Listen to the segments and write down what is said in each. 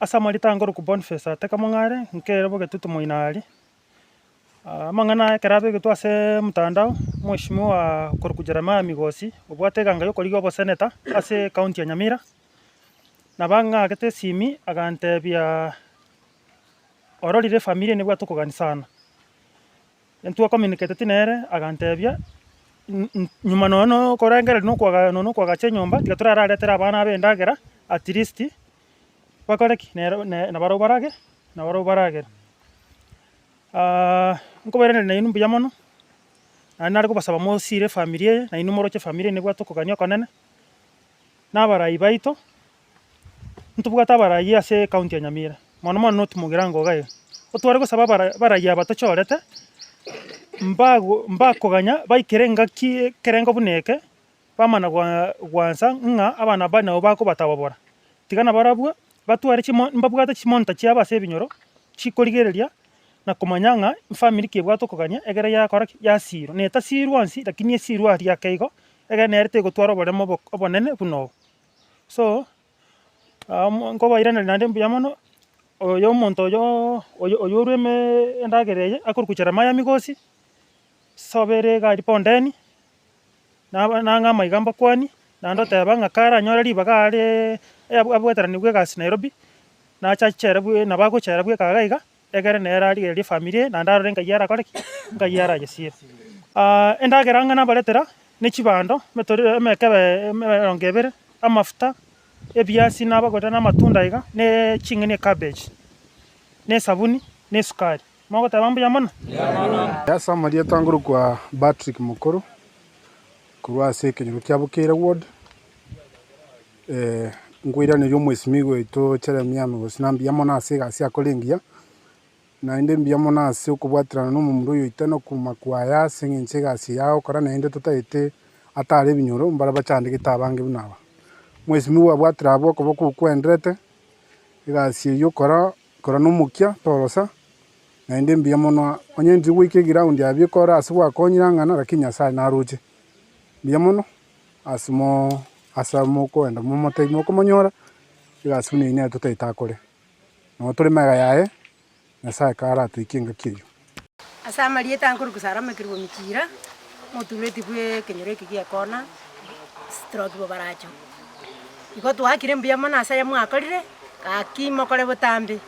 Ase amarieta nkorokwa Boniface Ateka Mong'are, nkere bogetutu moino aria. Amang'ana aya ekero abegetwe ase omotandao, omweshimiwa okorokwa Jeremiah Migosi, obwate eganga ya okorigia oboseneta ase ecounty ya Nyamira, nabo ang'agete esimi agantebiaa ororire efamiri eye nebwate okogania sana. Intwe communicateti nere agantebia, nyuma nonya na okorengereria na okwaga nonya na okoagacha enyomba tiga torararetere abana aba endagera at least bakore ki? Nero ne nabarabwo barage nabarabwo baragere. Nkobairaneria nainwe mbuya mono, naende nare kobasaba mosire efamiri eye, nainwe moroche efamiri eye nebwate okogania okonene, na abarai baito, ntobwate abarai ase ecounty ya Nyamira, mono mono North Mugirango iga iga. Otware gosaba abara abarai aba tochorete, mbago mbakoganya baikere engaki ekerengo buna eke, bamana gwa gwansa ng'a abana aba nabo bakobatabobora. Tiga nabarabwo batware chimo mbabwate chimonto chiabo ase ebinyoro, chikorigereria na komanya ng'a efamiri ki ebwate okogania egere yakora ki? Yasirwa. Na etasirwa onsi lakini esirwe aria ake igo, egere nere tegotwara oboremo obok obonene buna obo. So, nkobairaneria naende mbuya mono, oyo omonto oyoo oyo oyorwa eme endagera eye akorokwa Jeremiah Migosi, sobere iga aria Bondeni, naba nang'a amaiga mbakwanie, naende oteba ng'a karanyore ribaga areee abweteranigwe egasi Nairobi, nache achere bwe nabo agochera bweka iga iga, egere nere arigererie efamiri eye naende arore ngai arakore ki? Ngai arayesiere. Endagera ang'e nabaretera, ne chibando, emetoriro emekebe emerongo ebere, amafuta, ebiasi nabagorera na amatunda iga, ne ching'eni ecabbage, na esabuni, na esukari. Mogoteba mbuya mono? Ase amarieta nkorokwa Patrick Mokoro, korwa ase ekenyoro kia Bokeira ward, nkoiraneria omwesimigwa oito Jeremiah Migosi na mbuya mono ase egasi akore engiya, naende mbuya mono ase okobwaterana na omomura oyo oito na okuma kwaye ase eng'encho egasi eye agokora naende totagete atare ebinyoro mbare bachandegete abange buna aba. Omwesimigwa abwatire abwo okoboko okwenderete, egasi eywo okora Kora nomokia, torosa, naende mbuya mono onye ntiri goika eground abio kore ase gwakonyire ang'ana lakini Nyasaye naroche. Mbuya mono ase mo ase mokoenda momotebie mokomonyora, egasi buna eyio nere totagete akore. Nabo tore magega yaye, Nyasaye karatoikie engaki eyio. Ase amarieta nkorokwa Salome Kerubo Michira, omotureti bw'ekenyoro eke gi'ekona, stroke bobaracho. Igo twaakire mbuya mono ase aya mwakorire, gaki mokore botambe.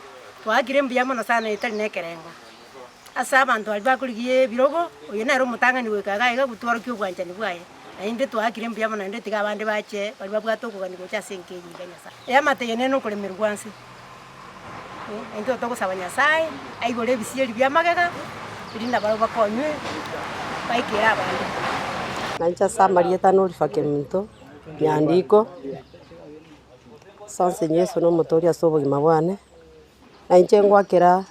Twaakire mbuya mono sana etari na ekerengo. Ase abanto baria bakorigia ebirogo, oyo nere omotang'ani goika iga iga gotworokia obwanchani bwaye. Naende twaakire mbuya mono naende tiga abande bache baria babwate okogania gocha ase enka eye iga Nyasaye. Eamate eye nere okoremerwa nse. Intwe togosaba Nyasae aigore ebisieri bia magega, erinde nabarabwo bakonywe baikere abande. Nainche ase amarieta na Oliver Kemunto, Nyandiko, ase onsi Yeso na omotoori ase obogima bwane, na inche ngoakera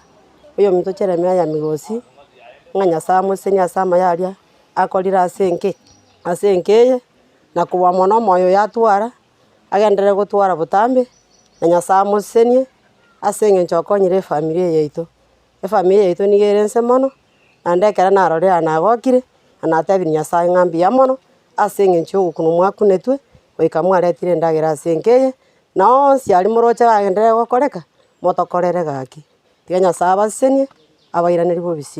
oyominto Jeremiah Migosi, ng'a Nyasae amosesenie ase amaya aria akorire ase enka ase enka eye, na kobua mono omoyo oyo atwara. agenderere gotwara botambe, na Nyasae amosesenie, ase eng'encho okonyire efamiri eye yaito. Efamiri yaito nigo ere nse mono, naende ekero narorire aa nagokire, na natebirie Nyasae ng'a mbuya mono, ase eng'encho ya ogokunwa mwakunetwe, goika mwaretire endagera ase enka eye, na onsi aria moroche agenderere gokoreka, motokorere gaki. Tiga Nyasae abasesenie, abairanerie bobisi.